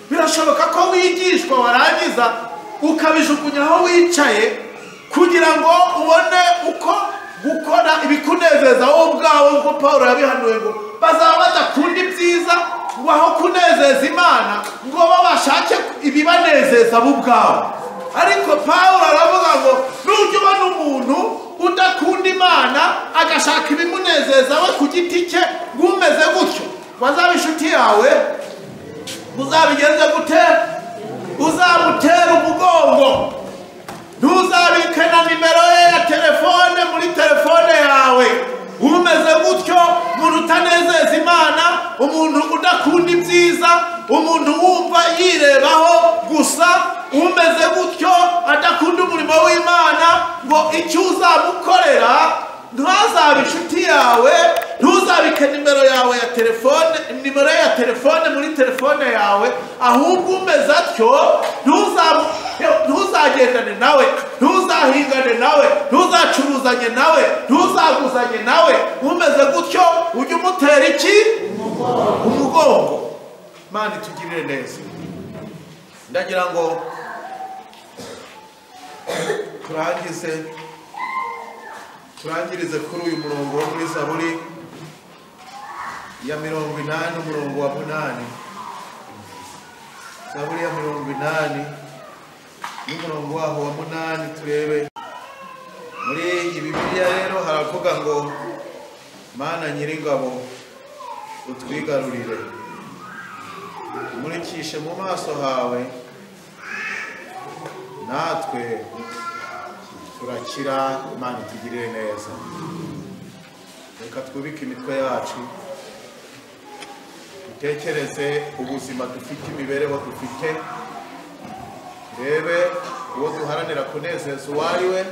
A: Birashoboka ko wigishwa warangiza ukabijugunya aho wicaye kugira ngo ubone uko gukora ibikunezeza wowe ubwawe, nk'uko Pawulo yabihanuye ngo bazaba badakunda ibyiza, ngo aho kunezeza Imana ngo babashake ibibanezeza bo ubwabo. Ariko Pawulo aravuga ngo nujya ubona umuntu udakunda Imana agashaka ibimunezeza we ku giti cye, ngo umeze gutyo wazaba inshuti yawe, uzabigenze gute? Uzamutera umugongo. Ntuzabike na nimero ye ya telefone muri telefone yawe. Umeze gutyo, umuntu utanezeza Imana, umuntu udakunda ibyiza, umuntu wumva yirebaho gusa, umeze gutyo adakunda umurimo w'Imana, ngo icyo uzamukorera ntuzabe inshuti yawe, ntuzabike nimero yawe ya telefone, nimero ya telefone muri telefone yawe, ahubwo umeze atyo ntuzagendane nawe, ntuzahingane nawe, ntuzacuruzanye nawe, ntuzaguzanye nawe. Umeze gutyo ujye umutera iki? Umugongo. Imana itugirire neza. Ndagira ngo turangirize kuri uyu murongo wo muri Zaburi ya 80 umurongo wa 8. Zaburi ya 80 n'umurongo waho wa 8, turebe muri iyi Bibiliya. Rero haravuga ngo Mana nyiringabo utwigarurire, umurikishe mu maso hawe, natwe turakira. Imana itugirire neza. Reka twubike imitwe yacu, dutekereze ubuzima dufite, imibereho dufite, turebe uwo duharanira kunezeza uwo ari we.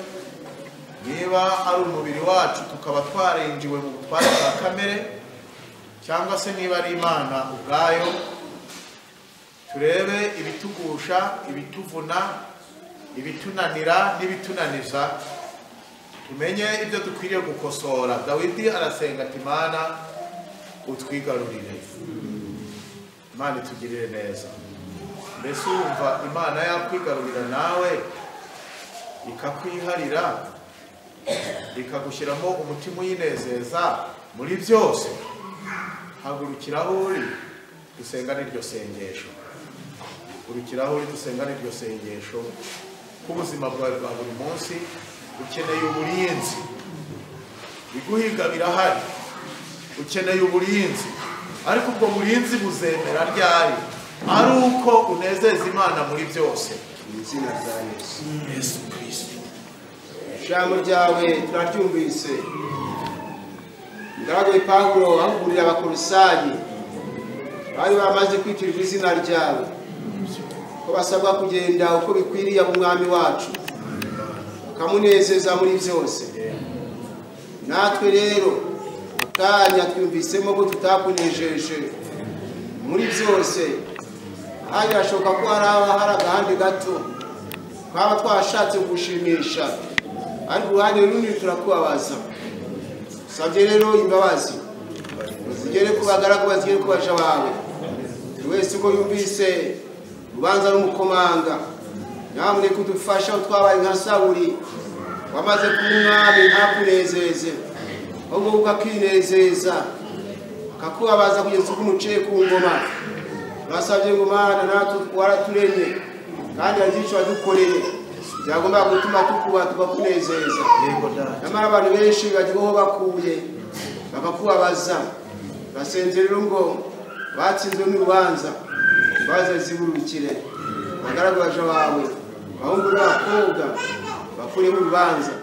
A: Niba ari umubiri wacu tukaba twarinjiwe mu butware bwa kamere, cyangwa se niba ari Imana ubwayo, turebe ibitugusha, ibituvuna, ibitunanira n'ibitunaniza, Tumenye ibyo dukwiriye gukosora. Dawidi arasenga ati Mana utwigarurire, Imana itugirire neza. Mbese wumva Imana yakwigarurira nawe ikakwiharira, ikagushyiramo umutima uyinezeza muri byose? Hagurukira aho uri dusengane iryo sengesho. Hagurukira aho uri dusengane iryo sengesho. K'ubuzima bwawe bwa buri munsi ukeneye uburinzi. Biguhiga birahari, ukeneye uburinzi, ariko ubwo burinzi buzemera ryari? Ari uko unezeza Imana muri byose.
B: Mu izina rya Yesu.
A: Yesu Kristo.
B: Ijambo ryawe turaryumvise. Umugaragu Pawulo ahugurira Abakolosayi bari bamaze kwitirirwa izina ryawe, ko basabwa kugenda uko bikwiriye mu Mwami wacu, bakamunezeza muri byose. Natwe rero akanya twumvisemo ko tutakunejeje muri byose, kandi birashoboka ko hari agahande gato twaba twashatse gushimisha, ariko uruhande runini turakubabaza. Usabye rero imbabazi zigere ku bagaragu, bazigere ku baja bawe. Buri wese uko yumvise urubanza rumukomanga, nyamuneka udufashe aho twabaye nka Sawuli wamaze kuba umwami ntakunezeze, ahubwo ukakinezeza akakubabaza kugeza ubwo umuciye ku ngoma. Turasabye ngo Mana, natwe waraturemye kandi hari byinshi wadukoreye byagomba gutuma tukubaha tukakunezeza. Nyamara abantu benshi bagiyeho bakuye bakakubabaza. Basenze rero ngo batsinzwe n'urubanza, imbabazi ziburukire abagaragu baja bawe, abahungu n'abakobwa bakuremo urubanza.